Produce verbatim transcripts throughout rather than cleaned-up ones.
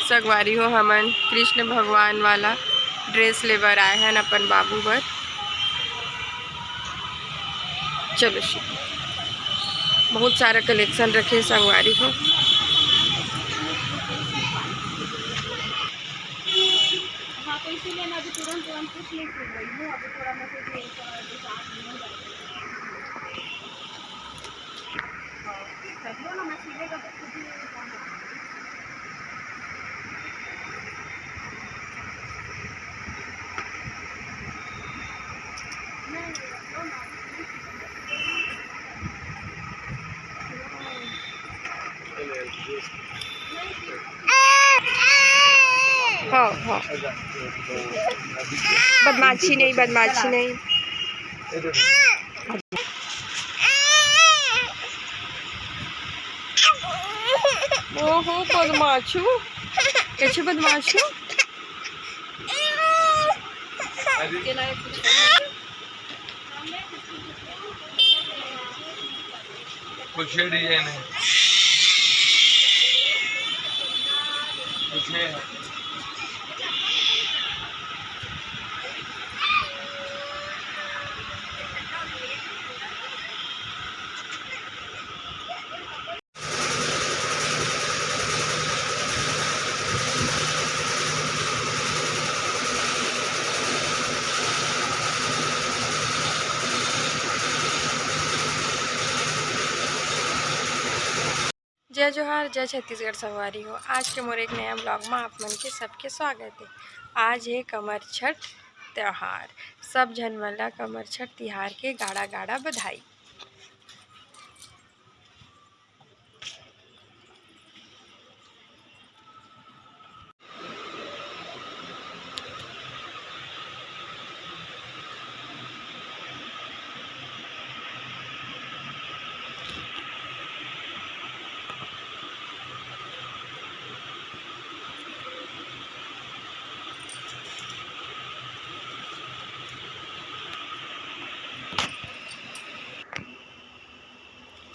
संगवारी हो, हमन कृष्ण भगवान वाला ड्रेस ले बर आए हन अपन बाबू बर। चलो, बहुत सारा कलेक्शन रखे संगवारी हो। हाँ, तो इसीलिए मैं अभी तुरंत तुरंत कुछ नहीं सुन रही हूँ। अभी थोड़ा मैं सोच रही हूँ, थोड़ा अभी शांत नहीं हो जाएगी। हाँ, कर लो ना, मैं सीधे का तो खुद ही हाँ, हाँ। बदमाशी नहीं, बदमाशी नहीं। ओहो, बदमाशू। कैसे बदमाशू? कुछ डिजाइन है, कुछ है। जय जोहार, जय छत्तीसगढ़ संगवारी हो। आज के मोर एक नया ब्लॉग में आप मन के सबके स्वागत है। आज है कमरछठ त्योहार। सब झन मन ला कमरछठ तिहार के गाड़ा गाड़ा बधाई।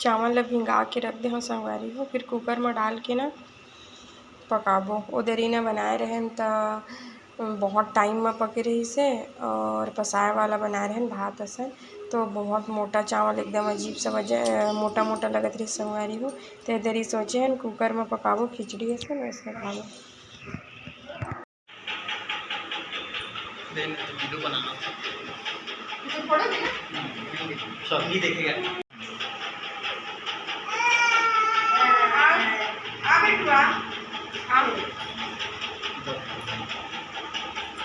चावल ला भिंगा के रख दे हव संगवारी हो, फिर कुकर म डाल के ना पकाबो। ओ दरी ना बनाए रहेन त बहुत टाइम म पके रहिस हे, और पसाए वाला बनाए रहेन भात असन, तो बहुत मोटा चावल, एकदम अजीब सा वजन, मोटा मोटा लगत रहिस संगवारी हो। ते दरी सोचे हन कुकर म पकाबो खिचड़ी असन, वैसे खाबो। देख, वीडियो बनाना था। इसे फोड़ोगे ना? सब नहीं देखेगा। आ, आ बेटुआ, आ।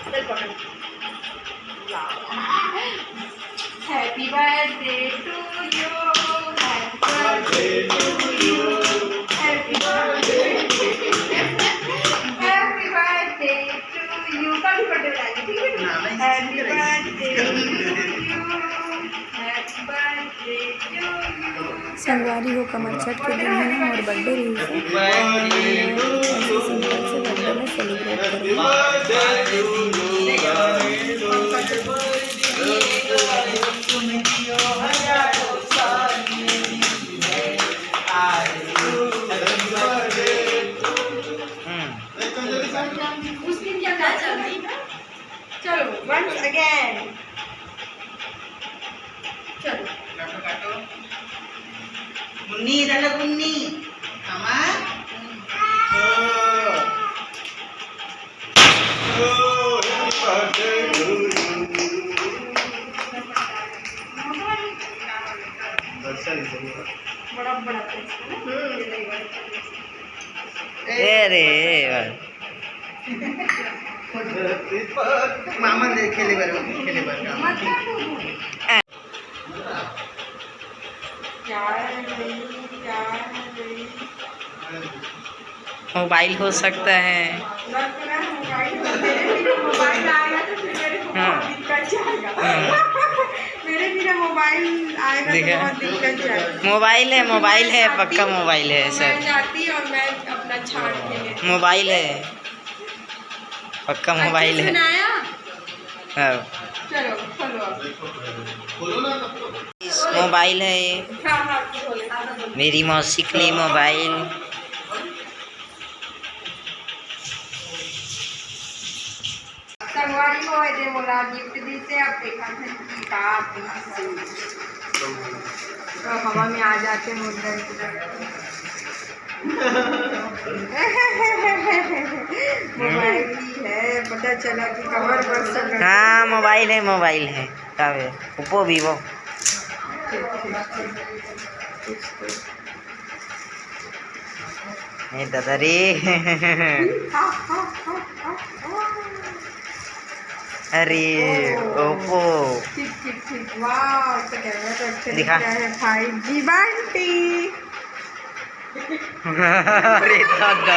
चल पकड़। Happy birthday to you, happy birthday to you, happy birthday, happy birthday to you। कल भी बर्थडे मनाएंगे, ठीक है बेटा? ना, ना, इसी Happy birthday to you, happy birthday to you। संगवारी हो, कमरछठ के दिन ही ना मोर बर्थडे रहिस हे। ऐसे सिंपल से बर्थडे में सेलिब्रेट करूँगा। हम्म। उस दिन क्या था? चलो, once again। चलो। काटो, काटो। मुन्नी, इधर लो, मुन्नी। मामा। ओ। ओ, happy birthday to you। दर्शन ही सही है। बड़ा, बड़ा place है ना? हम्म। ये नहीं बड़ा place। ए रे, ए भाई। मामा ने खेले बर, खेले बर का। क्या है भाई, क्या है भाई? मोबाइल हो सकता है। बस ना, मोबाइल, मेरे बिना मोबाइल आएगा तो फिर मेरे को हाँ। बहुत दिक्कत जाएगा। हाँ। मेरे बिना मोबाइल आएगा तो देखा? बहुत दिक्कत जाएगा। मोबाइल है, मोबाइल है, मैं पक्का जाती, मोबाइल है, मैं सर। जाती और मैं अपना छान के लेती। मोबाइल है, पक्का मोबाइल है। सुनाया? हाँ। चलो, खोलो अब। मोबाइल है ये। हाँ, हाँ, खोलो। मेरी मौसी के लिए मोबाइल। ओए दे मोला गिफ्ट दीसे, अब देखत हन कि का पीस। तो हवा में आ जाते मोर दर्द। मोबाइल ही है, पता चला कि कवर पर सब। हाँ, मोबाइल है, मोबाइल है। का बे? Oppo, Vivo. ए दादा रे। अरे, ओप्पो। ठीक, ठीक, ठीक। वाह, इसका कैमरा तो अच्छा दिखा। दिख रहा है। Five G Bunty. अरे दादा।